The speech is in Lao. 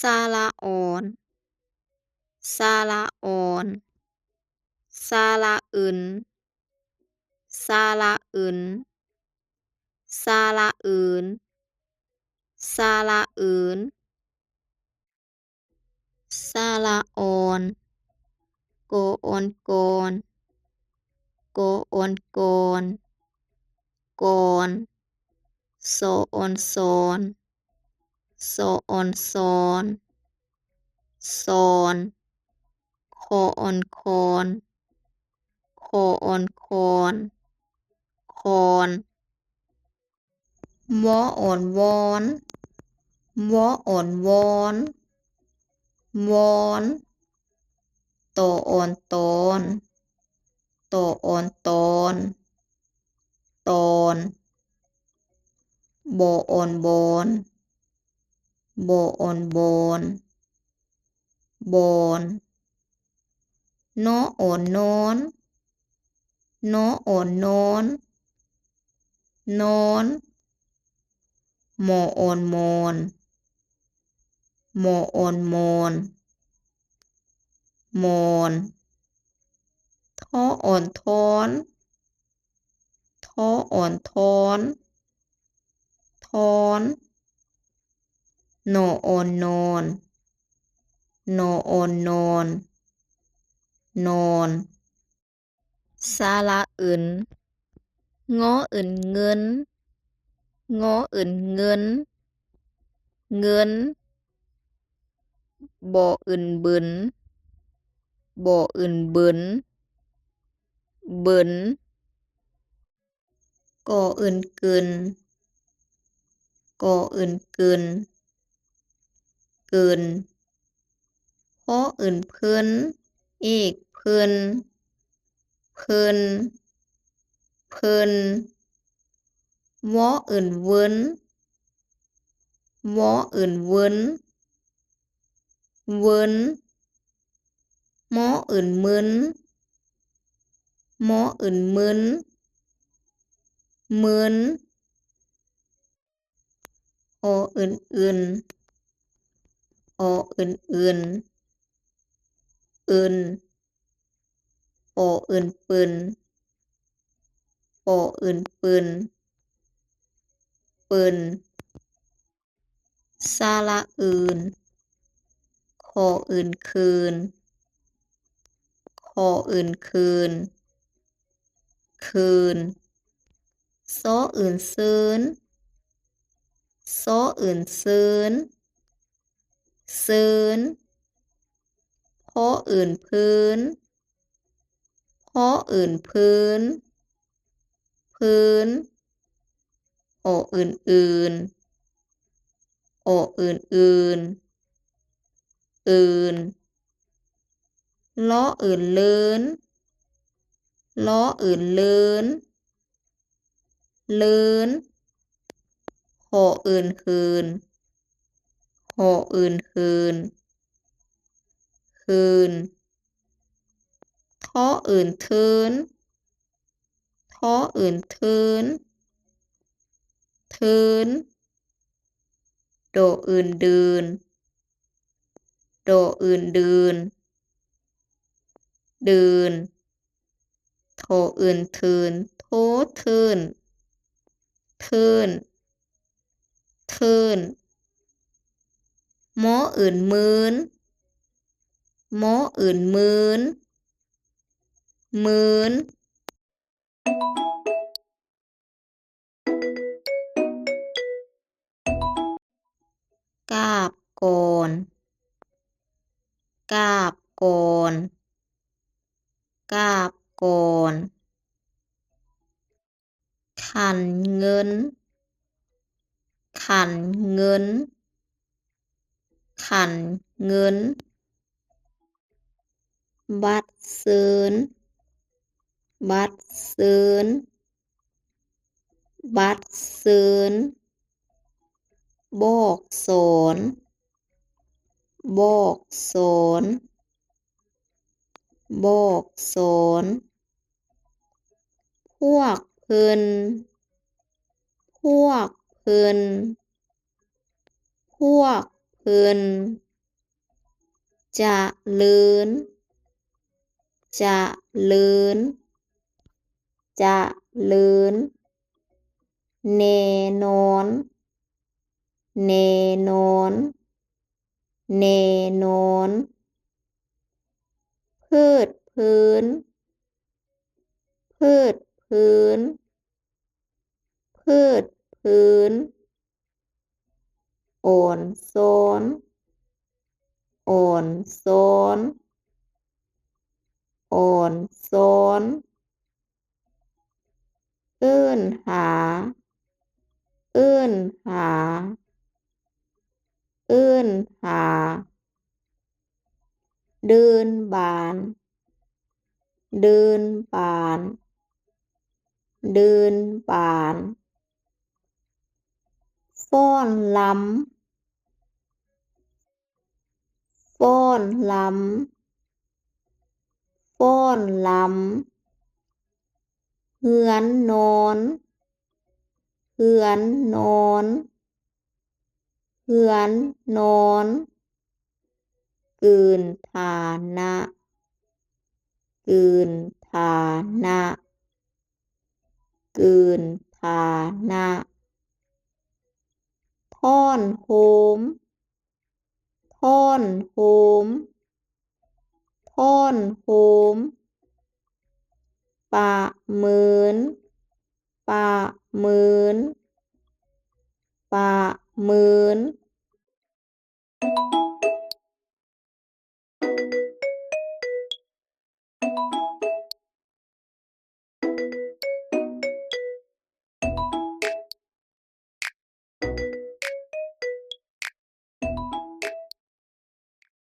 ສະຫຼະອອນ ສະຫຼະອອນ ສະຫຼະອຶນ ສະຫຼະອຶນ ສະຫຼະອືນ ສະຫຼະອືນ ສະຫຼະອອນ ກໍອອນກອນ ກໍອອນກອນ ກອນ ຊໍອອນຊອນ ຊໍອອນຊອນ ຊອນ ຄໍອອນຄອນ ຄໍອອນຄອນ ຄອນ ວໍອອນວອນ ວໍອອນວອນ ວອນ ຕໍອອນຕອນ ຕໍອອນຕອນ ຕອນ ບໍອອນບອນ ບໍອອນບອນ ບອນ ນໍອອນນອນ ນໍອອນນອນ ນອນ ມໍອອນມອນ ມໍອອນມອນ ມອນ ທໍອອນທອນ ທໍອອນທອນ ທອນ ນໍອອນນອນ ນໍອອນນອນ ນອນ ສະຫຼະອຶນ ງໍອຶນເງິນ ງໍອຶນເງິນ ເງິນ ບໍອຶນບຶນ ບໍອຶນບຶນ ບຶນ ກໍອຶນກຶນ ກໍອຶນກຶນ ກຶນ ພໍອຶນເພິ່ນ ເອກເພິ່ນ ເພິ່ນ ເພິ່ນ ວໍອຶນເວີນ ວໍອຶນເວີນ ເວີນ ມໍອຶນມຶນ ມໍອຶນມຶນ ມຶນ ອໍອຶນອຶນ ອໍອຶນອຶນ ອຶນ ປໍອຶນປຶນ ປໍອຶນປຶນ ປຶນ ສະຫຼະອື່ນ ຄໍອື່ນຄືນ ຄໍອື່ນຄືນ ຄືນ ສໍອື່ນເຊີນ ສໍອື່ນເຊີນ ເຊີນ ພໍອື່ນເພີນ ພໍອື່ນເພີນ ເພີນ ອໍອື່ນອື່ນ ອໍອື່ນອື່ນ ອື່ນ ລໍອື່ນເລີນ ລໍອື່ນເລີນ ເລີນ ຫໍອື່ນເຫີນ ຫໍອື່ນເຫີນ ເຫີນ ທໍອື່ນເທີນ ທໍອື່ນເທີນ ເທີນ ດໍອື່ນເດີນ ດໍອື່ນເດີນ ເດີນ ທໍອື່ນເທີນ ໂທເທີນ ເທີນ ເທີນ ມໍອື່ນມື່ນ ມໍອື່ນມື່ນ ມື່ນ ກາບກ່ອນ ກາບກ່ອນ ກາບກ່ອນ ຂັນເງິນ ຂັນເງິນ ຂັນເງິນ ບັດເຊີນ ບັດເຊີນ ບັດເຊີນ ບອກສອນ ບອກສອນ ບອກສອນ ພວກເພິ່ນ ພວກເພິ່ນ ພວກເພິ່ນ ຈະເລີນ ຈະເລີນ ຈະເລີນ ແນ່ນອນ ແນ່ນອນ ແນ່ນອນ ເພີດເພີນ ເພີດເພີນ ເພີດເພີນ ອ່ອນຊອນ ອ່ອນຊອນ ອ່ອນຊອນ ເອີ້ນຫາ ເອີ້ນຫາ ເອີ້ນຫາ ເດີ່ນບານ ເດີ່ນບານ ເດີ່ນບານ ຟ້ອນລຳ ຟ້ອນລຳ ຟ້ອນລຳ ເຮືອນນອນ ເຮືອນນອນ ເຮືອນນອນ ເກີນຖານະ ເກີນຖານະ ເກີນຖານະ ທ້ອນໂຮມ ທ້ອນໂຮມ ທ້ອນໂຮມ ປະເມີນ ປະເມີນ ປະເມີນ.